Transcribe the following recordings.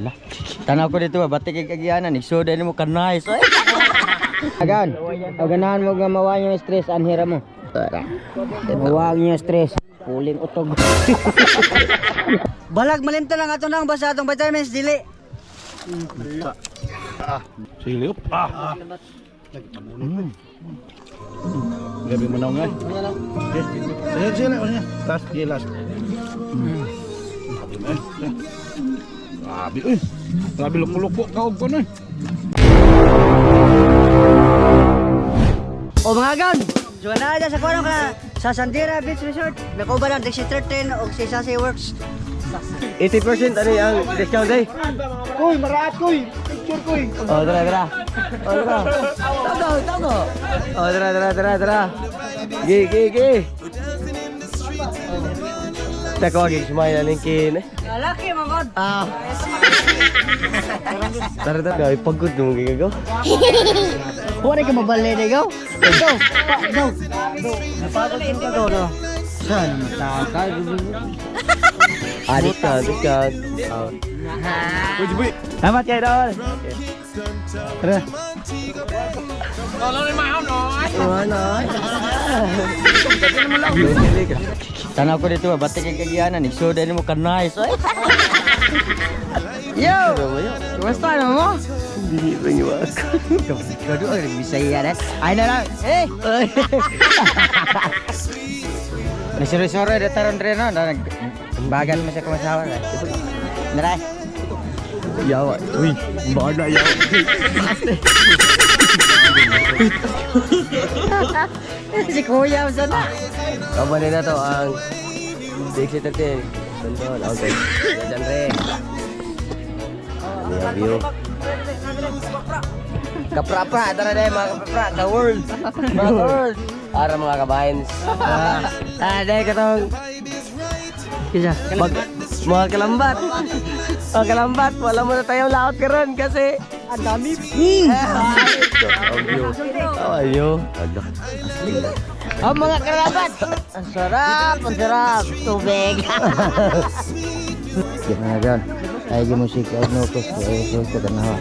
Lah. Tanaw ko dito, batik kay kagianan, igsuda nimo ka nice. Oy. Agan, o ganahan mo nga mawa yung stress, anhira mo. Mawa yung stress. Puling utog. Balag malimta lang ato nang basta atong vitamins dili. Sili up. Ah. Gabi mo na nga. Sige, sige, sige. Last, sige, last. Grabe, uy. Grabe, luko-luko ka og kuno. O mga gan, so na sa kuno ka sa Sandira Beach Resort. Nakuba lang Dixie 13 og si Sasi Works. 80% ano yung discount eh? Kuy, maraat kuy. Picture kuy. Oh, tara, tara. Oh, tara. Tago, tago. Oh, tara, tara, tara, tara. Gi, gi, gi. Tako, gi, smile na kin. Lalaki mga god. Ah. Tara, tara. Ay, pagod mo gigago. Wala ka mabali na go. Go, pa, go. Napagod ka go no. Saan mataka? Ah, discount, discount. Oh. Salamat kayo, Dol. Tara. Tanaw ko dito, batik kay kagianan, igsuda nimo ka nice. Oy. Yo! Kumusta na mo? Hindi ba niyo ako? Gado ay Bisaya na. Ay na lang. Eh. Nasuri-suri dito ron rin, no? Bagal mo siya kumasawa. Naray. Yawa. Uy, baka na yawa. Si Kuya sa na. Kabanin na to ang Dixie 13. Dondon. Okay. Diyan rin. Ano yung view? Kaprapra, tara na mga kaprapra, the world. Mga world. Para mga kabayans. Ah, dahil katong Kisa. Mag, mga kalambat. Mga kalambat, wala muna tayong laot karon kasi Ang dami. Ang view. Oh, ayo. Ang mga karabat. Ang sarap, ang sarap. Tubig. Mga gan. Ay di musik ay no ko ay so ko tanawa.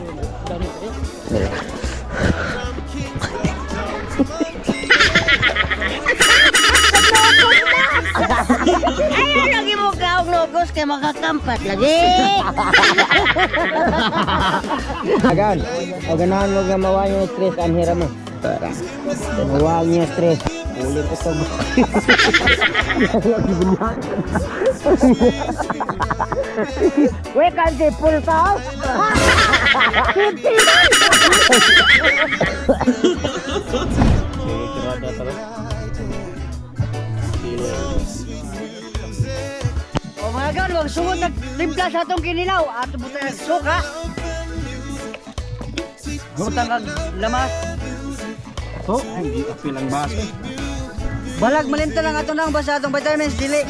Ay, lagi mo kaog logos kay makakampat lagi. Agan, o ganahan mo nga mawa yung stress anhira mo. Mawa yung stress. Ulit ko to. We can see full house. O mga gan, wag sugod nagtimpla sa atong kinilaw. Ato butang ang suka. Butang ang lamas. Oh, hindi apil ang baso. Balag malimta lang ato nang basta atong vitamins dili.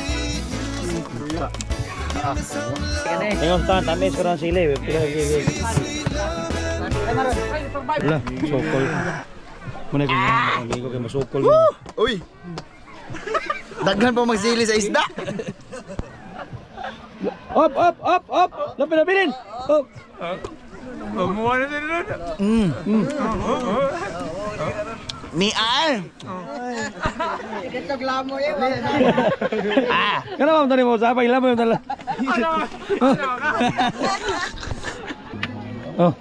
Tingnan sa tamis ko ng sili. Wala, sukol. Muna ko nga, amigo kay masukol. Uy. Daghan pa magsili sa isda. Up, up, up, up. Lapin, lapinin. Up. Ni Al. Kana ma'am tani mo sa pag mo yung tala. Oh.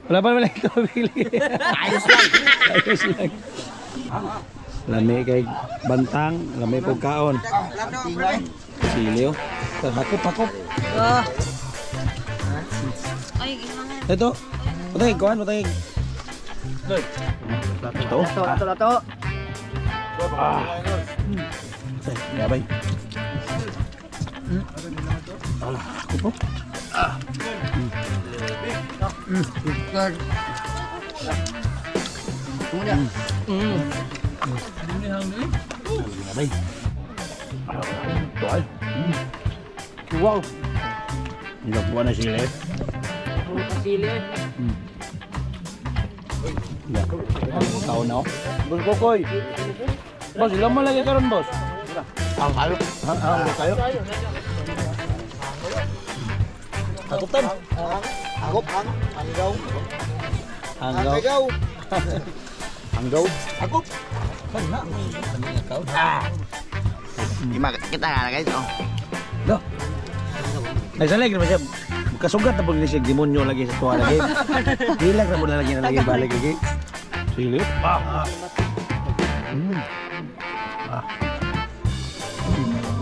Wala pa naman tubig. Ayos lang. Ayos lang. Lami kay bantang, lami pog kaon. Sili oh. Hakop, hakop. Ah, Ito. Patay, kuhan, patay. Ito. ato, ato, ato. Gabay. Ala, hakop oh. Gabay. Ito ay. Wow. Nilakuha na sila eh. Sili. Ya. Tao na oh. Boss Kokoy. Boss, ilan mo lagi karon, boss? Ang kayo. Ang kayo. Hakutan. Akop ang anggaw. Hanggaw. Anggaw. Anggaw. Akop. Kan na. Ano nga kaon? Ah. Kita na guys oh. Do. Nagsalig naman siya. Kasugat na pag ni siya demonyo lagi sa tuwa lagi. Hilag na mo na lagi na lagi balik lagi. Silip. Ah. Ah.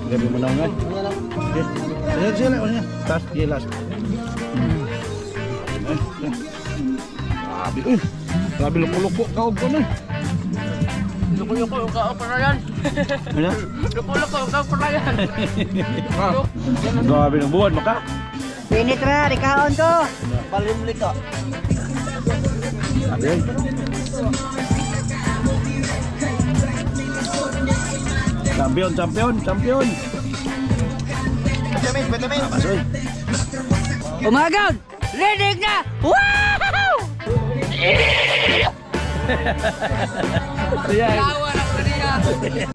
Gabi mo na nga. Okay. Sige, sige, sige. Last, sige, last. Eh, eh. Grabe, eh. Grabe, luko-luko ka og kuno. Luko-luko yung kao para yan. Ano? Luko-luko yung kao para yan. Grabe ng buwan, maka. Pinit ra, rikaon ko. Palimli ka. Grabe. Champion, champion, champion. Vitamins, vitamins. Pasoy. Umagaw! Rinig na! Wow! Ayan. Tawa na ko niya.